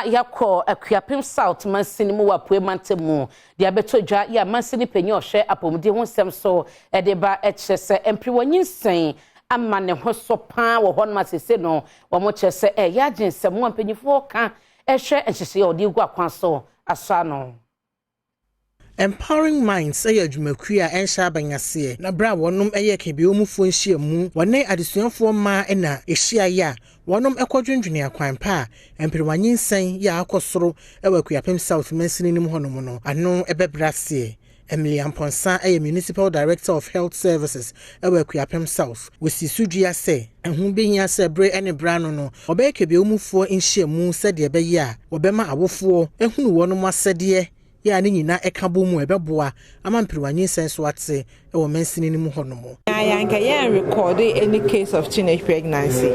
Yɛakɔ Akuapem South mansini mu wɔ Apuei Mantam mu de abɛtɔ dwa yɛ a mansini panyin a ɔhwɛ apɔmuden ho nsɛm so de ba kyerɛ sɛ mperewa nyinsɛn ama ne ho so paa wɔ hɔnom a seesei no wɔkyerɛ sɛ ɛreyɛ agye nsɛm a mpanyinfoɔ ka hwɛ nhyehyɛe a wɔde regu akwan so asɔ ano. Empowering Minds yɛ adwumakuo a ɛnhyɛ aban aseɛ, na berɛ a wɔnom yɛɛ Kebeomufoɔ nhyiamu, wɔne adesuafoɔ mmaa na ɛhyiaeɛ a wɔnom kɔ dwendwene akwan pa a mperewa nyinsɛn yɛ a akɔ soro wɔ Akuapem South mansini no mu hɔnom no ano bɛbrɛ aseɛ. Emily Amponsah yɛ Municipal Director of Health Services wɔ Akuapem South. Wɔsii so dua sɛ, ɛho bɛhia sɛ bere ne bere ano no wɔbɛyɛ Kebeomufoɔ nhyiamu sɛdeɛ ɛbɛyɛ a wɔbɛma awofoɔ ahunu wɔnom asɛdeɛ yɛ a ne nyinaa ɛka bɔ mu a ɛbɛboa ama mperewa nyinsɛn so ate wɔ mansini no mu hɔnom. Na yɛanka yɛn record any case of teenage pregnancy,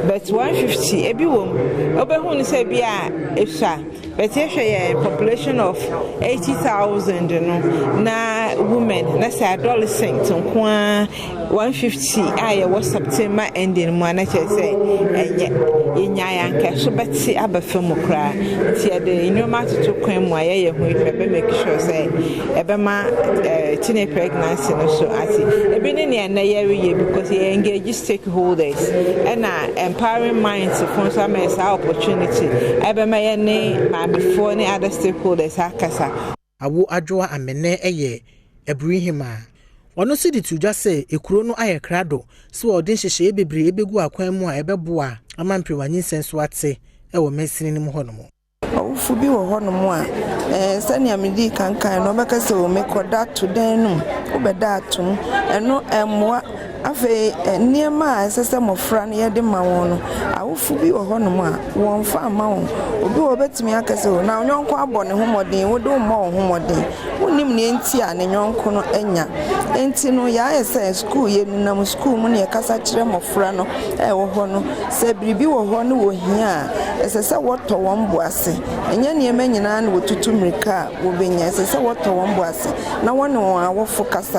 but 150 ebi wɔ mu, wobɛhu no sɛ bi a esua, but yɛhwɛ yɛn population of 80,000 no na women na sɛ adolescent nko ara 150 a yɛwɔ September ending mu a, na kyerɛ sɛ ɛnyɛ yɛnyae anka ɛso bɛte aba fam koraa. Nti yɛde nneɛma atoto kwan mu a yɛyɛ ho adwuma bɛ make sure sɛ ɛbɛma teenage pregnancy no so ate. Ebi ne nea ɛnɛ yɛreyɛ, because yɛ engage stakeholders ɛna Empowering Minds fo nso ama yɛ saa opportunity ɛbɛma yɛ ne maamefoɔ ne other stakeholders akasa. Awo Adwoa Amene yɛ Aburihima. Ɔno nso de to dwa sɛ ekuro no ayɛ krado sɛ wɔde nhyehyɛeɛ bebree bɛgu akwan mu a ɛbɛboa ama mperewa nyinsɛn so ate wɔ mansini no mu hɔnom. Ɔwofo bi wɔ hɔnom a sɛnea medii kankan no, ɔbɛka sɛ o, mekɔda to dan no mu, wobɛda atom, ɛno ɛmmoa. Afei nneɛma a ɛsɛ sɛ mmɔfra no yɛde ma wɔn no, awofo bi wɔ hɔnom a wɔmfa amma wɔn. Obi wɔ bɛtumi aka sɛ o, na ɔnyɔnko abɔ ne ho mmɔden, wode wo mmɔ wo ho mmɔden. Wonnim nea nti a ne nyɔnko no anya. Nti no yɛayɛ sɛ sukuu, yɛnenam sukuu mu ne yɛkasa kyerɛ mmɔfra no a ɛwɔ hɔ no sɛ biribi wɔ hɔ ne wɔhia a, ɛsɛ sɛ wɔtɔ wɔn bo ase. Ɛnyɛ nneɛma nyinaa na wɔtutu mmirika a wɔbɛnya. Ɛsɛ sɛ wɔtɔ wɔn bo ase na wɔne wɔn awofo kasa.